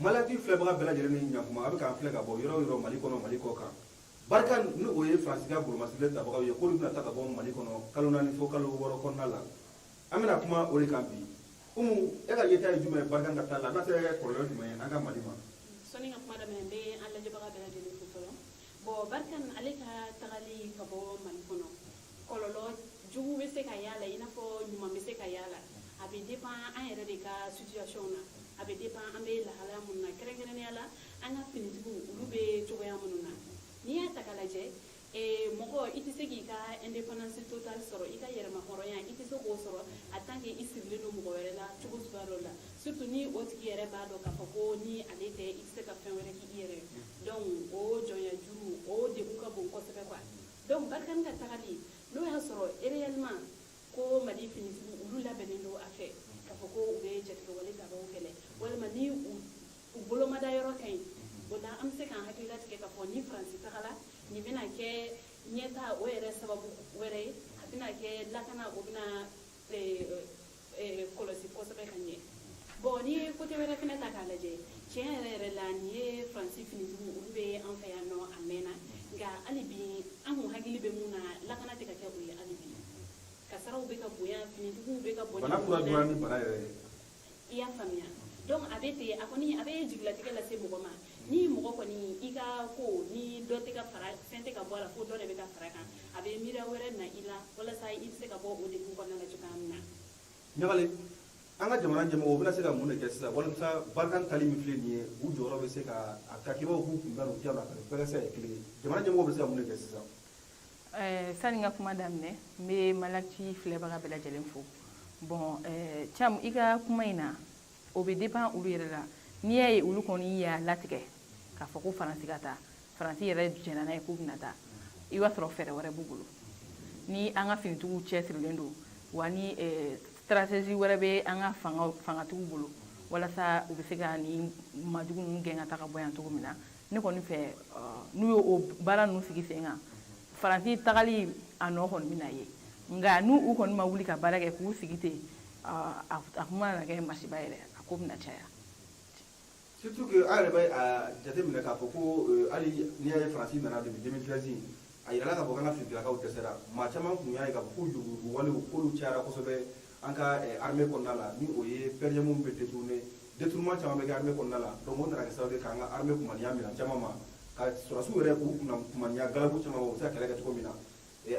Maliactu filɛbaga bɛɛ lajɛlen ni ɲakuma, a bɛ k'an filɛ ka bɔ yɔrɔ o yɔrɔ, Mali kɔnɔ, Mali kɔ kan. Barkhane, ni o ye Faransi ka bolomasirilen tabagaw ye, k'olu bɛna taa ka bɔ Mali kɔnɔ kalo 4 fo kalo 6 kɔnɔna la. An bɛna kuma o de kan bi. Umu, e ka yeta ye jumɛn ye Barkhane ka taa la? A bɛna se ka kɛ kɔlɔlɔ jumɛn ye an ka Mali ma? Sɔnni ka kuma daminɛ, n bɛ an lajɛbaga bɛɛ lajɛlen fo fɔlɔ. Bon, Barkhane ale ka tagali ka bɔ Mali kɔnɔ, kɔlɔlɔ jugu bɛ se ka y'a la i n'a fɔ ɲuman bɛ se ka y'a la. A bɛ dépend an yɛrɛ de ka situation na, a bɛ dépend an bɛ lahalaya minnu na, kɛrɛnkɛrɛnnenya la an ka finitigiw, olu bɛ cogoya minnu na. N'i y'a ta k'a lajɛ, mɔgɔ i tɛ se k'i ka indépendance totale sɔrɔ, i ka yɛrɛma hɔrɔnya, i tɛ se k'o sɔrɔ en tant que i sirilen don mɔgɔ wɛrɛ la cogo suguya dɔ la, surtout ni o tigi yɛrɛ b'a dɔn k'a fɔ ko ni ale tɛ, i tɛ se ka fɛn wɛrɛ k'i yɛrɛ ye. Donc o jɔnya juru, o degun ka bon kosɛbɛ quoi. Donc Barkhane ka tagali, n'o y'a sɔrɔ réellement ko Mali finitigiw, olu labɛnnen don a fɛ k'a fɔ ko u bɛ jatigɛwale tabaw kɛlɛ, walima ni u bolomada yɔrɔ ka ɲi, o la an bɛ se k'an hakili latigɛ k'a fɔ ni Faransi tagala, nin bɛna kɛ ɲɛta o yɛrɛ sababu wɛrɛ ye, a bɛna kɛ lakana, o bɛna kɔlɔsi kosɛbɛ ka ɲɛ. Bon, n'i ye côté wɛrɛ fɛnɛ ta k'a lajɛ, tiɲɛ yɛrɛ yɛrɛ la, nin ye Faransi finitigiw, olu bɛ an fɛ yan nɔ a mɛnna, nka hali bi an kun hakili bɛ mun na, lakana tɛ ka kɛ o ye. Hali bi kasaraw bɛ ka bonya, finitigiw bɛ ka bɔ. Bana fura juguyara ni bana yɛrɛ ye. I y'a faamuya? Donc a bɛ ten, a kɔni a bɛ jigilatigɛ lase mɔgɔ ma. Ni mɔgɔ kɔni i ka ko ni dɔ tɛ ka fara, fɛn tɛ ka bɔ a la, fo dɔ de bɛ ka fara kan, a bɛ miiriya wɛrɛ na i la walasa i bɛ se ka bɔ o degun kɔnɔna la cogoya min na. Ɲagale, an ka jamana ɲɛmɔgɔw bɛna se ka mun de kɛ sisan walasa Barkhane tali min filɛ nin ye, u jɔyɔrɔ bɛ se ka a ka k'ibaw k'u kun da u diya la, ka bɛɛ ka se ka kɛ kelen ye? Jamana ɲɛmɔgɔw bɛ se ka mun de kɛ sisan? Sani n ka kuma daminɛ, n bɛ Maliactu filɛbaga bɛɛ lajɛlen fo. Bon, Cam, i ka kuma in na, o bɛ dépend olu yɛrɛ la. N'i y'a ye olu kɔni y'a latigɛ k'a fɔ ko Faransi ka taa, Faransi yɛrɛ jɛnna n'a ye k'u bɛna taa, i b'a sɔrɔ fɛɛrɛ wɛrɛ b'u bolo. Ni an ka finitigiw cɛsirilen don wa, ni stratégie wɛrɛ bɛ an ka fangatigiw bolo walasa u bɛ se ka nin majugu ninnu gɛn ka taa ka bɔ yan cogo min na, ne kɔni fɛ, n'u ye o baara ninnu sigi sen kan, Faransi tagali a nɔ kɔni bɛna ye. Nka n'u u kɔni ma wuli ka baara kɛ k'u sigi ten, a kuma na kɛ masiba yɛrɛ, a ko bɛna caya. Surtout que an yɛrɛ bɛ a jateminɛ k'a fɔ ko hali n'i y'a ye Faransi nana depuis 2013, a yirala k'a fɔ k'an ka finitigilakaw dɛsɛra. Maa caman kun y'a ye k'a fɔ ko yuruguyurugu walew, k'olu cayara kosɛbɛ an ka armée kɔnɔna la, ni o ye per diem bɛ détourné, détournement caman bɛ kɛ armée kɔnɔna la. Donc o nana kɛ sababu ye k'an ka armée kumaniya minɛn caman ma, ka sɔrɔdasiw yɛrɛ k'u kunna kumaniya galabu caman ma, u bɛ se ka kɛlɛ kɛ cogo min na.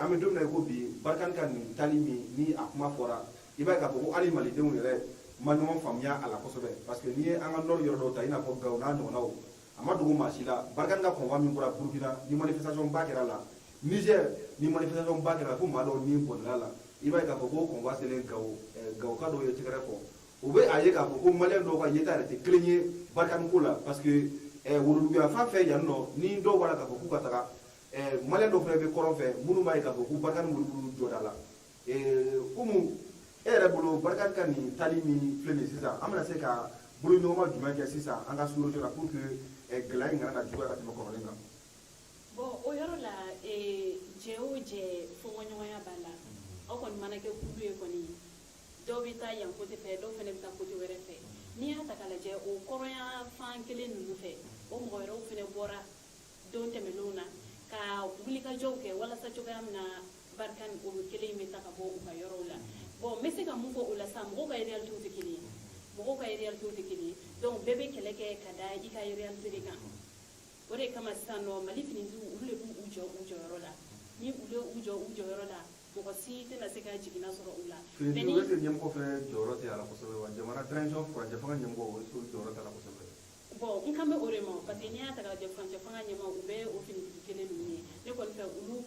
An bɛ don min na i ko bi, Barkhane ka nin taali min ni a kuma fɔra, i b'a ye k'a fɔ ko hali malidenw yɛrɛ ma ɲɔgɔn faamuya a la kosɛbɛ, parce que n'i ye an ka nord yɔrɔ dɔw ta, i n'a fɔ Gawo n'a ɲɔgɔnnaw, a ma dogo maa si la, Barkhane ka convoi min bɔra Burukina, ni manifestation ba kɛra la, Niger, ni manifestation ba kɛra fo maa dɔw ni bɔnɛla la, i b'a ye k'a fɔ ko convoi selen Gawo, Gawoka dɔw ye tɛgɛrɛ fɔ. U bɛ a ye k'a fɔ ko maliyɛn dɔw ka yeta yɛrɛ tɛ kelen ye Barkhane ko la, parce que woroduguyan fan fɛ yan nɔ, ni dɔw b'a la k'a fɔ k'u ka taga, maliyɛn dɔw fana bɛ kɔrɔn fɛ minnu b'a ye k'a fɔ ko Barkhane b'olu jɔda la. Umu, e yɛrɛ bolo, Barkhane ka nin taali min filɛ nin ye sisan, an bɛna se ka boloɲɔgɔnma jumɛn kɛ sisan an ka sous-région la pour que gɛlɛya in kana na juguya ka tɛmɛ kɔrɔlen kan? Bon, o yɔrɔ la, jɛ o jɛ, fɔnkɔɲɔgɔnya b'a la. Aw kɔni mana kɛ kulu ye kɔni, dɔw bɛ taa yan côté fɛ, dɔw fana bɛ taa côté wɛrɛ fɛ. N'i y'a ta k'a lajɛ, o kɔrɔnya fan kelen ninnu fɛ, o mɔgɔ wɛrɛw fana bɔra don tɛmɛnenw na ka wulikajɔw kɛ walasa cogoya min na Barkhane o kelen bɛ ta ka bɔ u ka yɔrɔw la. Bon, n bɛ se ka mun fɔ o la sisan? Mɔgɔw ka réalité tɛ kelen ye, mɔgɔw ka réalité tɛ kelen ye. Donc bɛɛ bɛ kɛlɛ kɛ ka da i ka réalité de kan. O de kama sisan nɔ, Mali finitigiw, olu de b'u jɔ u jɔyɔrɔ la. Ni olu ye u jɔ u jɔyɔrɔ la, mɔgɔ si tɛna se ka jiginna sɔrɔ u la. Finitigiw, est-ce que ɲɛmɔgɔ fana jɔyɔrɔ tɛ a la kosɛbɛ wa? Jamana transition, furancɛ fanga ɲɛmɔgɔ, o jɔyɔrɔ t'a la kosɛbɛ? Bon, n kan bɛ o de ma, parce que n'i y'a ta k'a lajɛ, furancɛ fanga ɲɛmaa, u bɛ o finitigi kelen ninnu ye. Ne kɔni fɛ, olu,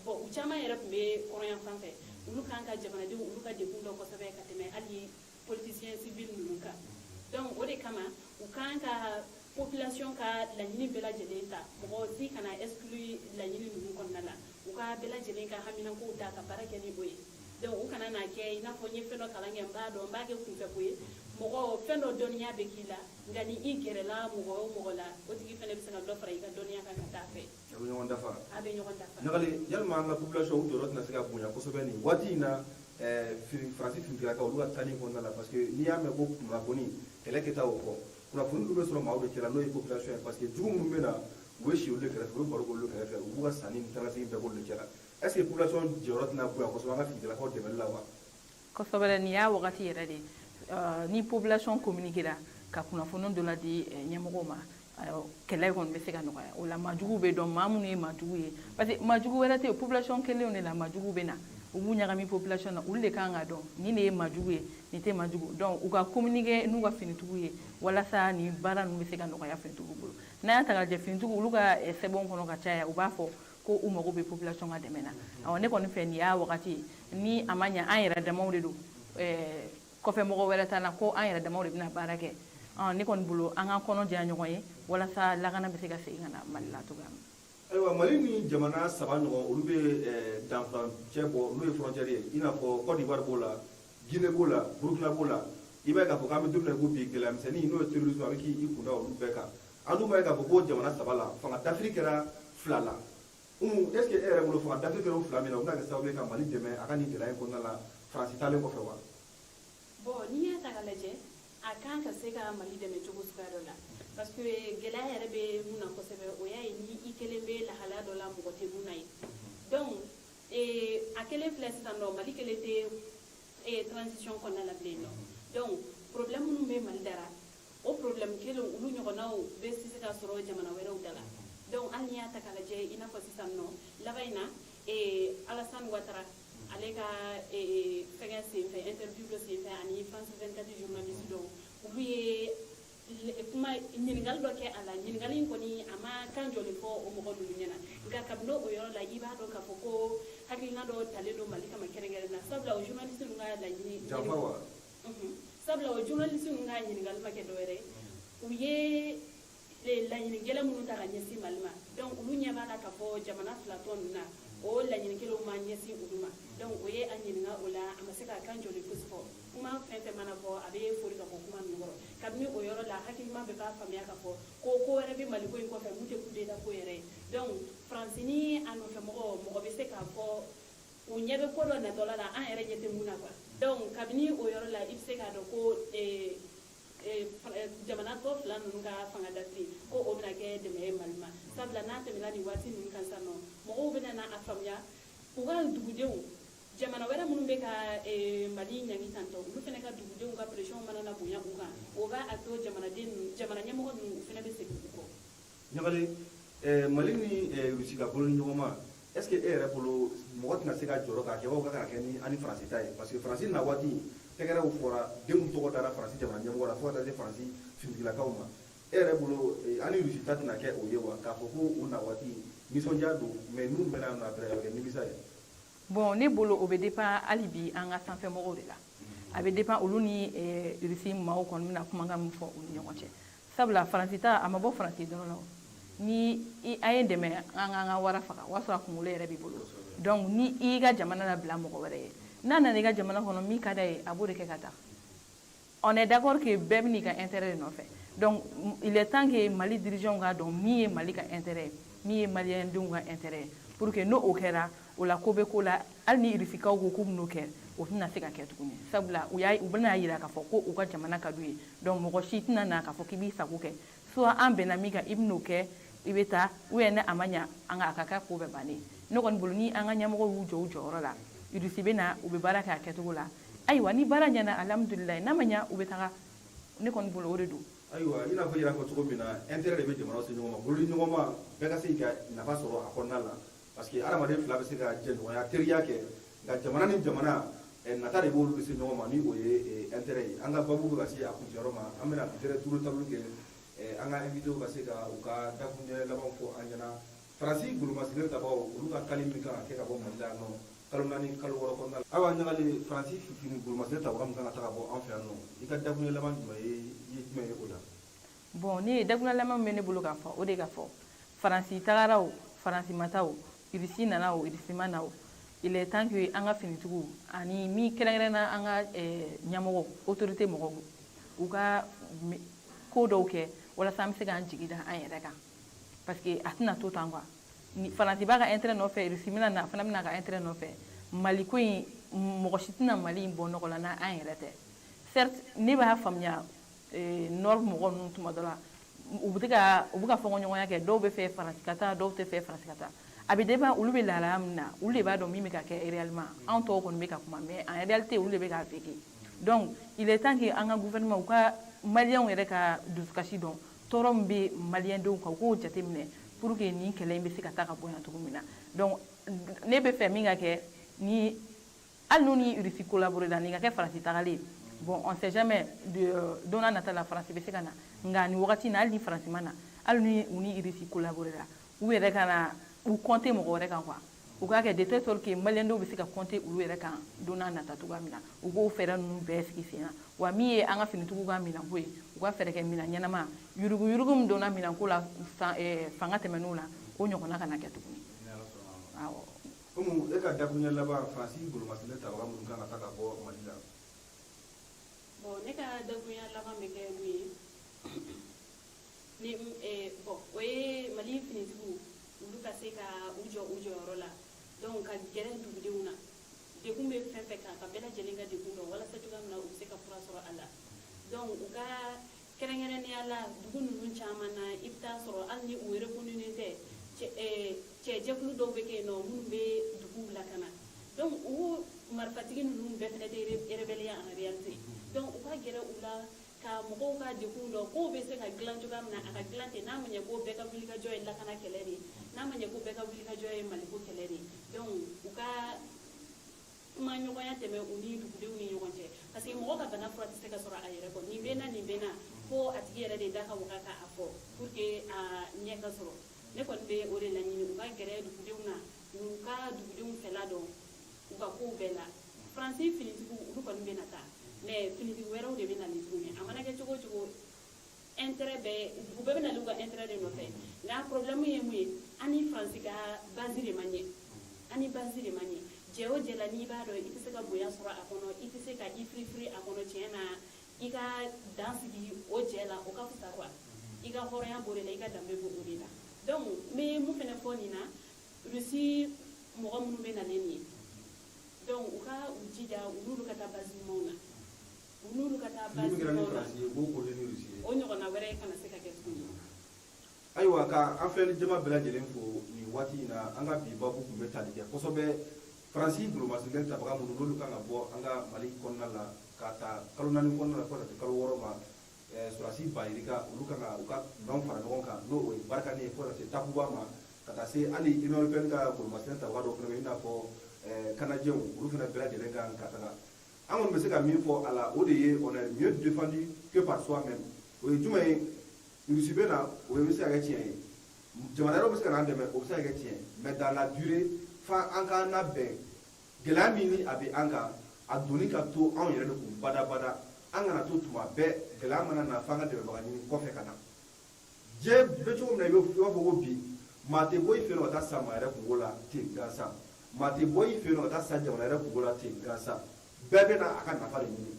bon, u caman yɛrɛ tun bɛ kɔrɔnya fan fɛ, olu kan ka jamanadenw, olu ka degun dɔn kosɛbɛ ka tɛmɛ hali politicien civil ninnu kan. Donc o de kama u kan ka population ka laɲini bɛɛ lajɛlen ta, mɔgɔ si kana exclu laɲini ninnu kɔnɔna la. U ka bɛɛ lajɛlen ka haminankow ta ka baara kɛ ni o ye. Donc u kana n'a kɛ i n'a fɔ n ye fɛn dɔ kalan kɛ, n b'a dɔn, n b'a kɛ kunfɛko ye. Mɔgɔ fɛn dɔ dɔnniya bɛ k'i la, nka ni i gɛrɛla mɔgɔ o mɔgɔ la, o tigi fana bɛ se ka dɔ fara i ka dɔnniya kan ka taa fɛ. A bɛ ɲɔgɔn dafa. A bɛ ɲɔgɔn dafa. Ɲagali, yalima an ka population, u jɔyɔrɔ tɛna se ka bonya kosɛbɛ nin waati in na, Faransi finitigilakaw, olu ka taali kɔnɔna la? Parce que n'i y'a mɛn ko kunnafoni, kɛlɛ kɛta o kɔ. Kunnafoni dun bɛ sɔrɔ maaw de cɛla, n'o ye population ye, parce que jugu minnu bɛ na, u bɛ si olu de kɛrɛfɛ, u bɛ baro k'olu kɛrɛfɛ, u b'u ka sanni ni tagasegin bɛɛ k'olu de cɛla. Est ce que population jɔyɔrɔ tɛna bonya kosɛbɛ an ka finitigilakaw dɛmɛli la wa? Kosɛbɛ, nin y'a wagati yɛrɛ de. Ni population communiquera ka kunnafoni dɔ ladi ɲɛmɔgɔw ma, kɛlɛ kɔni bɛ se ka nɔgɔya. O la, maajuguw bɛ dɔn, maa minnu ye maajugu ye, parce que maajugu wɛrɛ tɛ yen, population kelenw de la maajugu bɛ na, u b'u ɲagami population na. Olu de kan ka dɔn nin de ye maajugu ye, nin tɛ maajugu. Donc u ka communiquer n'u ka finitigiw ye walasa nin baara ninnu bɛ se ka nɔgɔya finitigiw bolo. N'a y'a ta k'a lajɛ, finitigiw olu ka sɛbɛnw kɔnɔ ka caya, u b'a fɔ ko u mago bɛ population ka dɛmɛ na. Awɔ, ne kɔni fɛ, nin y'a wagati ye. Ni a ma ɲɛ, an yɛrɛ damaw de don, kɔfɛ mɔgɔ wɛrɛ t'a la, ko an yɛrɛ damaw de bɛna baara kɛ. Ne kɔni bolo, an ka kɔnɔ jɛya ɲɔgɔn ye walasa lakana bɛ se ka segin ka na Mali la cogoya min. Ayiwa, Mali ni jamana saba ɲɔgɔn, olu bɛ danfurancɛ bɔ, n'o ye frontière ye, i n'a fɔ Côte d'Ivoire b'o la, Guinée b'o la, Burukina b'o la. I b'a ye k'a fɔ k'an bɛ don min na i ko bi, gɛlɛyamisɛnnin, n'o ye terrorisme, a bɛ k'i kunda olu bɛɛ kan. An dun b'a ye k'a fɔ ko jamana saba la, fanga dafiri kɛra fila la. Umu, est ce que e yɛrɛ bolo, fanga dafiri kɛra o fila min na, o bɛna kɛ sababu ye ka Mali dɛmɛ a ka nin gɛlɛya in kɔnɔna la Faransi taalen kɔfɛ wa? Bon, n'i y'a ta k'a lajɛ, a kan ka se ka Mali dɛmɛ cogo suguya dɔ la, parce que gɛlɛya yɛrɛ bɛ mun na kosɛbɛ, o y'a ye ni i kelen bɛ lahalaya dɔ la, mɔgɔ tɛ mun na ye. Donc a kelen filɛ sisan nɔ, Mali kelen tɛ transition kɔnɔna la bilen nɔ. Donc problème minnu bɛ Mali dara, o problème kelen, olu ɲɔgɔnnaw bɛ se ka sɔrɔ jamana wɛrɛw da la. Donc hali n'i y'a ta k'a lajɛ, i n'a fɔ sisan nɔ laban in na, Alassane Ouattara, ale ka fɛngɛ senfɛ, interview dɔ senfɛ ani France 24 journaliste dɔw, olu ye kuma ɲininkali dɔ kɛ a la. Ɲininkali in kɔni, a ma kan jɔlen fɔ o mɔgɔ ninnu ɲɛna, nka kabini o yɔrɔ la, i b'a dɔn k'a fɔ ko hakilina dɔ talen don Mali kama kɛrɛnkɛrɛn na, sabula o journaliste ninnu ka laɲini Janfa wa? Sabula o journaliste ninnu ka ɲininkali ma kɛ dɔwɛrɛ ye, u ye laɲini gɛlɛn minnu ta ka ɲɛsin Mali ma. Donc olu ɲɛ b'a la k'a fɔ jamana fila tɔ ninnu na, o laɲini kelenw ma ɲɛsin olu ma. Donc o ye a ɲininka o la, a ma se ka kan jɔlen fosi fɔ. Kuma fɛn fɛn mana fɔ, a bɛ fori ka bɔ kuma ninnu kɔrɔ. Kabini o yɔrɔ la, hakilima bɛɛ b'a faamuya k'a fɔ ko ko wɛrɛ bɛ Maliko in kɔfɛ mun tɛ coup d'état ko yɛrɛ ye. Donc Faransi ni a nɔfɛ mɔgɔ, mɔgɔ bɛ se k'a fɔ u ɲɛ bɛ ko dɔ natɔla la, an yɛrɛ ɲɛ tɛ mun na quoi. Donc kabini o yɔrɔ la, i bɛ se k'a dɔn ko jamana tɔ fila ninnu ka fanga dafiri ko o bɛna kɛ dɛmɛ ye Mali ma, sabula n'a tɛmɛna nin waati ninnu kan sisan nɔ, mɔgɔw bɛna na a faamuya u ka dugudenw, jamana wɛrɛ minnu bɛ ka Mali ɲangi tantɔ, olu fana ka dugudenw ka pression mana na bonya u kan, o b'a a to jamanaden ninnu, jamana ɲɛmɔgɔ ninnu, u fana bɛ segin u kɔ. Ɲagali, Mali ni Rusi ka bolo ni ɲɔgɔn ma, est ce que e yɛrɛ bolo, mɔgɔ tɛna se ka jɔrɔ k'a kɛ o ka kɛ ni ani Faransi ta ye? Parce que Faransi na waati, tɛgɛrɛw fɔra, denw tɔgɔ dara Faransi jamana ɲɛmɔgɔ la, fo ka taa se Faransi finitigilakaw ma. E yɛrɛ bolo, ani Rusi ta tɛna kɛ o ye wa, k'a fɔ ko o na waati nisɔndiya don, mais n'u mɛnna nɔ après, a bɛ kɛ nimisa ye? Bon, ne bolo, o bɛ dépend hali bi an ka sanfɛmɔgɔw de la. A bɛ dépend olu ni Rusi maaw kɔni bɛna kumakan min fɔ u ni ɲɔgɔn cɛ, sabula Faransi ta, a ma bɔ Faransi dɔrɔn la. Ni an ye dɛmɛ an k'an ka wara faga, o y'a sɔrɔ a kunkolo yɛrɛ b'i bolo. Donc ni i y'i ka jamana labila mɔgɔ wɛrɛ ye, n'a nana i ka jamana kɔnɔ, min ka d'a ye, a b'o de kɛ ka taa. On est d'accord que bɛɛ bɛ n'i ka intérêt de nɔfɛ. Donc il est temps que Mali dirigeants k'a dɔn min ye Mali ka intérêt ye, min ye maliyɛndenw ka intérêt ye, pour que n'o o kɛra, o la ko bɛ ko la. Hali ni Irisikaw ko k'u bɛn'o kɛ, o tɛna se ka kɛ tuguni, sabula u y'a u bɛna yira k'a fɔ ko u ka jamana ka d'u ye. Donc mɔgɔ si tɛna na k'a fɔ k'i b'i sago kɛ. Soit an bɛnna min kan, i bɛn'o kɛ, i bɛ taa, ou bien ni a ma ɲa, an ka a ka kɛ ko bɛɛ bannen. Ne kɔni bolo, ni an ka ɲɛmɔgɔw y'u jɔ u jɔyɔrɔ la, Irisi bɛ na, u bɛ baara kɛ a kɛcogo la. Ayiwa, ni baara ɲɛna, alhamdulilayi, n'a ma ɲa, u bɛ taga. Ne kɔni bolo, o de don. Ayiwa, i n'a fɔ i y'a fɔ cogo min na, intérêt de bɛ jamanaw se ɲɔgɔn ma, bolodi ɲɔgɔn ma, bɛɛ ka se k'i ka nafa sɔrɔ a kɔnɔna la, parce que hadamaden fila bɛ se ka jɛɲɔgɔnya, teriya kɛ, nka jamana ni jamana, nata de b'olu se ɲɔgɔn ma, ni o ye intérêt ye. An ka babu bɛ ka se a kuncɛyɔrɔ ma. An bɛna peut-être tour de table kɛ, an ka invité ka se ka u ka dakuruɲɛ laban fɔ an ɲɛna. Faransi golomasigi tabaw, olu ka kali min kan ka kɛ ka bɔ Mali la yan nɔ kalo 4, kalo 6 kɔnɔna la. Ayiwa Ɲagali, Faransi fini golomasigi tabaga min kan ka ta ka bɔ an fɛ yan nɔ, i ka dakuruɲɛ laban jumɛn ye, i ye jumɛn ye o la? Bon, ne ye dakuruɲɛ laban min bɛ ne bolo k'a fɔ, o de ka fɔ Faransi tagara o, Faransi ma taa o, Irisi nana o, Irisi ma na o, il est temps que an ka finitigiw ani min kɛrɛnkɛrɛnna an ka ɲɛmɔgɔ, autorité mɔgɔw, u ka ko dɔw kɛ walasa an bɛ se k'an jigi da an yɛrɛ kan, parce que a tɛna to tan quoi. Ni Faransi b'a ka intérêt nɔfɛ, Irisi bɛna na, a fana bɛna ka intérêt nɔfɛ. Mali ko in, mɔgɔ si tɛna Mali in bɔ nɔgɔ la n'an yɛrɛ tɛ. Certes, ne b'a faamuya. Nord mɔgɔ ninnu, tuma dɔ la u bɛ ka u bɛ ka fɔnkɔɲɔgɔnya kɛ. Dɔw bɛ fɛ Faransi ka taa, dɔw tɛ fɛ Faransi ka taa. A bɛ dépend olu bɛ lahalaya min na, olu de b'a dɔn min bɛ ka kɛ réellement. Anw tɔw kɔni bɛ ka kuma, mais en réalité olu de bɛ k'a vécu. Donc il est temps que an ka gouvernement, u ka maliyɛnw yɛrɛ ka dusukasi dɔn, tɔɔrɔ min bɛ maliyɛndenw kan, u k'o jateminɛ pour que nin kɛlɛ in bɛ se ka taa ka bɔ yan cogo min na. Donc ne bɛ fɛ min ka kɛ, ni hali n'u ni Russie collaborer la, nin ka kɛ Faransi tagalen. Bon, on sait jamais de don n'a nata la Faransi bɛ se ka na, nka nin wagati in na, hali ni Faransi ma na, hali ni u ni Russie collaborer la, u yɛrɛ ka na u compter mɔgɔ wɛrɛ kan quoi. U k'a kɛ de telle sorte que maliyɛndenw bɛ se ka compter olu yɛrɛ kan don n'a nata cogoya min na. U k'o fɛɛrɛ ninnu bɛɛ sigi sen na. Wa min ye an ka finitigiw ka minɛnko ye, u ka fɛɛrɛ kɛ minɛn ɲɛnama. Yuruguyurugu min donna minɛnko la san fanga tɛmɛn'o la, o ɲɔgɔnna kana kɛ tuguni. Awɔ. Komi e ka dakuruɲɛ laban, Faransi golomasɛnɛ tabaga minnu kan ka taa ka bɔ Mali la. Bon, ne ka dakurunya laban bɛ kɛ mun ye ni bon, o ye Mali finitigiw, olu ka se ka u jɔ u jɔyɔrɔ la. Donc ka gɛrɛ dugudenw na, degun bɛ fɛn fɛn kan, ka bɛɛ lajɛlen ka degun dɔn, walasa cogoya min na u bɛ se ka fura sɔrɔ a la. Donc u ka kɛrɛnkɛrɛnnenya la, dugu ninnu caman na, i bɛ taa sɔrɔ hali ni u reconnu tɛ, cɛ jɛkulu dɔw bɛ kɛ yen nɔ minnu bɛ duguw lakana. Donc u marifatigi ninnu bɛɛ fɛnɛ tɛ rebelle en réalité. Donc u ka gɛrɛ u la ka mɔgɔw ka degun dɔn, kow bɛ se ka dilan cogoya min na, a ka dilan ten. N'a ma ɲɛ ko bɛɛ ka wulikajɔ ye lakana kɛlɛ de ye, n'a ma ɲɛ ko bɛɛ ka wulikajɔ ye Maliko kɛlɛ de ye, donc u ka kuma ɲɔgɔnya tɛmɛ u ni dugudenw ni ɲɔgɔn cɛ, parce que mɔgɔ ka bana fura tɛ se ka sɔrɔ a yɛrɛ kɔ. Nin bɛ na, nin bɛ na, fo a tigi yɛrɛ de da ka waga k'a fɔ pour que a ɲɛ ka sɔrɔ. Ne kɔni bɛ o de laɲini, u ka gɛrɛ dugudenw na, u ka dugudenw fɛla dɔn u ka kow bɛɛ la. Faransi finitigiw, olu kɔni bɛ na taa, mais finitigi wɛrɛw de bɛ na ni tuguni. A mana kɛ cogo o cogo, intérêt bɛ, u bɛɛ bɛ na n'u ka intérêt de nɔfɛ. Nka problème ye mun ye? An ni Faransi ka base de man ɲɛ, an ni base de man ɲɛ. Jɛ o jɛ la, n'i b'a dɔn i tɛ se ka bonya sɔrɔ a kɔnɔ, i tɛ se ka i firifiri a kɔnɔ, tiɲɛ na i ka dan sigi o jɛ la, o ka fisa quoi. I ka hɔrɔnya b'o de la, i ka danbe b'o de la. Donc n bɛ mun fɛnɛ fɔ nin na, Russie mɔgɔ minnu bɛ na nin ye, donc u ka u jija, u n'olu ka taa base ɲumanw na, u n'olu ka taa Fili base min kɛra ni ɲumanw na. Faransi ye, u b'o corriger ni Russie ye. O ɲɔgɔnna wɛrɛ kana se ka kɛ tuguni. Ayiwa, ka an filɛli jama bɛɛ lajɛlen fo nin waati in na. An ka bi babu tun bɛ tali kɛ kosɛbɛ Faransi golomasɛnɛ tabaga minnu n'olu kan ka bɔ an ka Mali kɔnɔna la, ka ta kalo 4 kɔnɔna la fo ka taa se kalo 6 ma. Sɔrɔdasi ba yirika, olu kan ka u ka minɛnw fara ɲɔgɔn kan, n'o o ye Barkhane ye, fo ka taa se Takuba ma, ka taa se hali Union européenne ka golomasɛnɛ tabaga dɔw fana bɛ yen, i n'a fɔ Canadiens, olu fana bɛɛ lajɛlen kan ka taga. An kɔni bɛ se ka min fɔ a la, o de ye on est mieux défendu que par soi-même. O ye jumɛn ye? Russie bɛ na, o bɛ se ka kɛ tiɲɛ ye. Jamana wɛrɛw bɛ se ka n'an dɛmɛ, o bɛ se ka kɛ tiɲɛ, mais dans la durée, f'an an k'an labɛn. Gɛlɛya min ni a bɛ an kan, a doni ka to anw yɛrɛ de kun badabada. An kana to tuma bɛɛ gɛlɛya mana na, f'an ka dɛmɛbaga ɲini kɔfɛ ka na. Diɲɛ bɛ cogo min na, i b'a fɔ ko bi maa tɛ bɔ i fɛ yen nɔ ka taa sa maa yɛrɛ kungo la ten gansan, maa tɛ bɔ i fɛ yen nɔ ka taa sa jamana yɛrɛ kungo la ten gansan. Bɛɛ bɛ na a ka nafa de ɲini.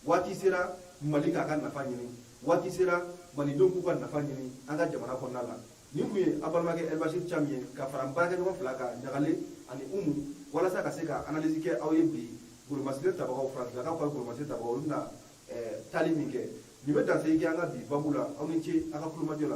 Waati sera Mali k'a ka nafa ɲini, waati sera malidenw k'u ka nafa ɲini an ka jamana kɔnɔna la. Nin kun ye an balimakɛ Elbasir Cam ye, ka fara n baarakɛɲɔgɔn fila kan, Ɲagale ani Umu, walasa ka se ka analyse kɛ aw ye bi golomasiri tabagaw, Faransilakaw ka golomasiri tabagaw, olu bɛna taali min kɛ. Nin bɛ dansigi kɛ an ka bi babu la. Aw ni ce aw ka kulomajɔ la.